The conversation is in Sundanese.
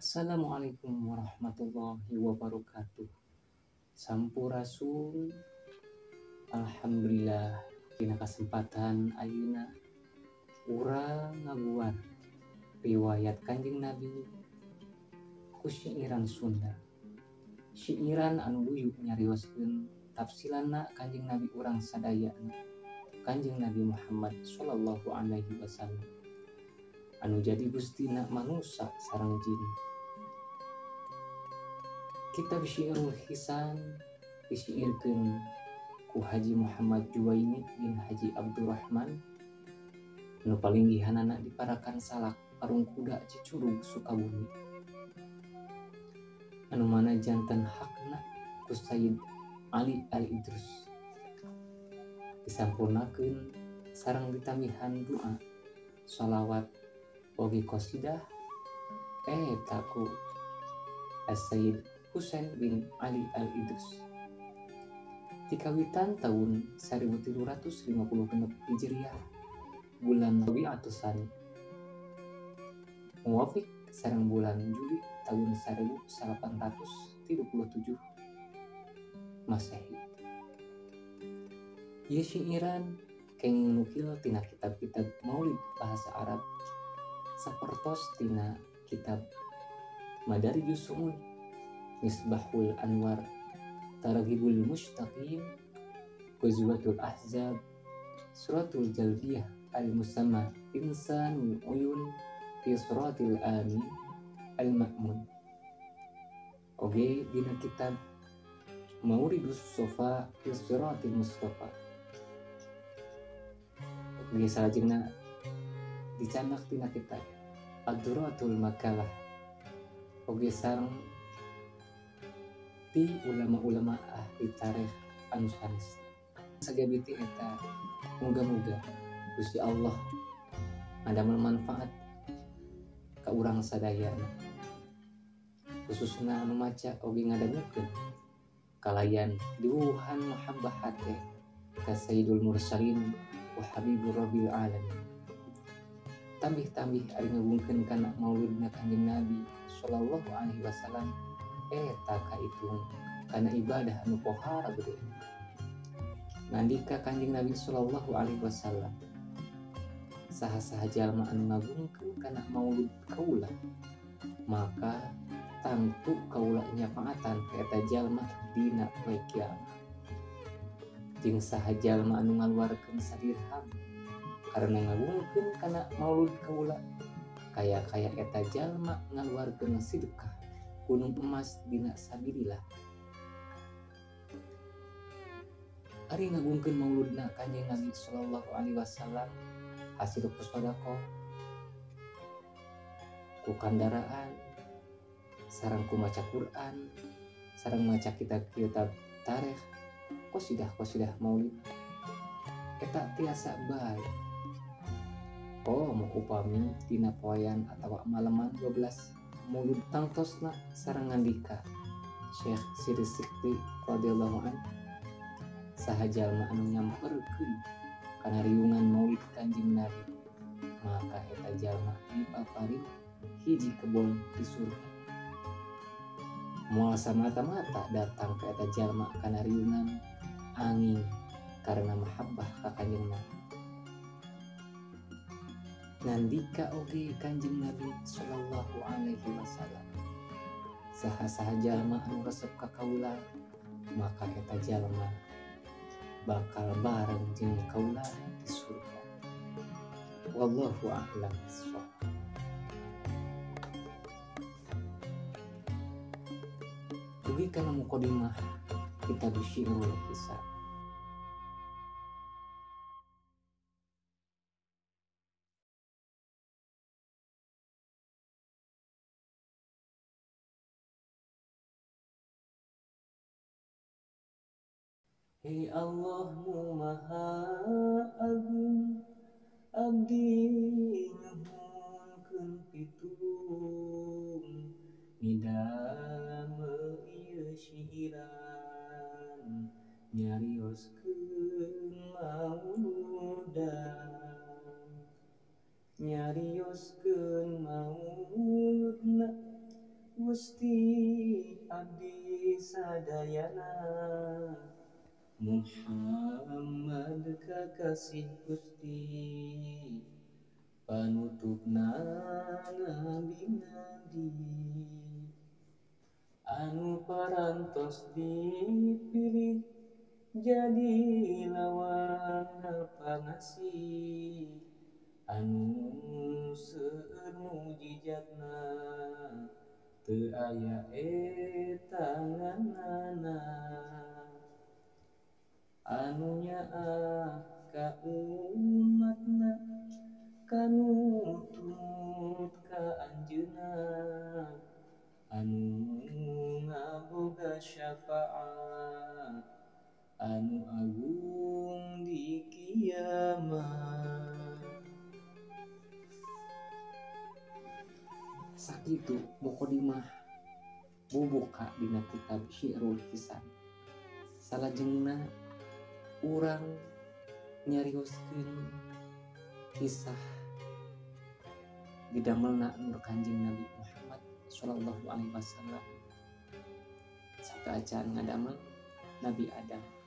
Assalamualaikum warahmatullahi wabarakatuh. Sampurasun. Alhamdulillah dina kasempatan ayeuna urang ngaguar riwayat Kanjeng Nabi ku syairan Sunda. Syairan anu luyuh nyarioskeun tafsilanna Kanjeng Nabi urang sadayana, Kanjeng Nabi Muhammad sallallahu alaihi wasallam anu jadi gustina manusa sareng jin. Kitab Syi'rul Hisan disyairkeun ku Haji Muhammad Juwaini bin Haji Abdurrahman nu palinggihanana di Parakan Salak, Parung Kuda, Cicurug, Sukabumi, anu mana janten hakna ku Sayyid Ali Al-Idrus. Disampurnakeun sareng ditambihan doa, sholawat, oge qasidah eta ku Sayyid Husain bin Ali Al-Idrus. Dikawitan tahun 1356 Hijriah, bulan Rabiul Tsani, muwafiq sareng bulan Juli tahun 1837 Masehi. Ieu syairan kenging nukil tina kitab-kitab maulid bahasa Arab sapertos tina kitab Madarijus Su'ud, Misbahul Anwar, Targhibul Mushtaqin, Ghazwatul Ahzab, Suratul Jalbiyah Al-Musamma Insanul Uyun fi Suratil Amin Al-Ma'mun. Oge dina kitab Mauridus Sofa fi Siratil Mustafa. Oge salajengna dicanak tina kitab Ad-Duratul Makalah. Oge sareng ti ulama-ulama ahli tarikh anu sanes. Sagabiti eta muga-muga Gusti Allah ngadamel manfaat ka urang sadayana, khususna anu maca oge ngadangukeun kalayan diwuhan mahabbah hate ka Sayyidul Mursalin wa Habibur Rabbil Alamin. Tambih-tambih ari ngagungkeun kana mauludna Kanjeng Nabi sallallahu alaihi wasallam eta kaitung kana ibadah anu pohara gede. Nandika Kanjeng Nabi sallallahu alaihi wasallam, saha-saha jalma anu ngagungkeun kana maulud kaula, maka tangtu kaula nyafaatan ka eta jalma dina poe kiamat. Jeung saha jalma anu ngaluarkeun sadirham karena ngagungkeun kana maulud kaula, kaya-kaya eta jalma ngaluarkeun sedekah gunung emas dina sabilillah. Ari ngagungkeun mauludna Kanjeng Nabi sallallahu alaihi wasallam hasil ku sedekah, ku kandaraan, sareng ku maca Quran, sareng maca kitab-kitab tarikh, qasidah-qasidah maulid eta tiasa bae. Oh, mau upami dina poean atawa malaman 12 mulud tangtosna sareng ngandika Syekh Siri Sikti radhiyallahu an, saha jalma anu nyamperkeun kana riungan maulid Kanjeng Nabi, maka eta jalma dipaparin hiji kebon di surga. Moal samata-mata datang ka eta jalma kana riungan angin karena mahabbah ka Kanjeng Nabi. Nandika oge Kanjeng Nabi sallallahu alaihi wasallam, saha-saha jalma anu resep ka kaula, maka eta jalma bakal bareng jeung kaula di surga. Wallahu a'lam bishawab. Dugi kana mukadimah kitab Syi'rul Hisan. Hei Allah nu maha agung, abdi nyuhunkeun pitulung, midamel ieu syairan, nyarioskeun mauludan, nyarioskeun mauludna Gusti abdi sadayana Muhammad kakasih Gusti panutupna nabi-nabi anu parantos dipilih jadi lawan pangasih anu seueur mujijatna teu aya etanganana anu nyaah ka umatna kanu tumut ka anjeunna anu ngaboga syafaat anu agung di kiamat. Sakitu mukadimah bubuka dina kitab Syi'rul Hisan. Salajengna urang nyarioskeun kisah didamelna nur Kanjeng Nabi Muhammad sallallahu alaihi wasallam. Sateuacan ngadamel Nabi Adam.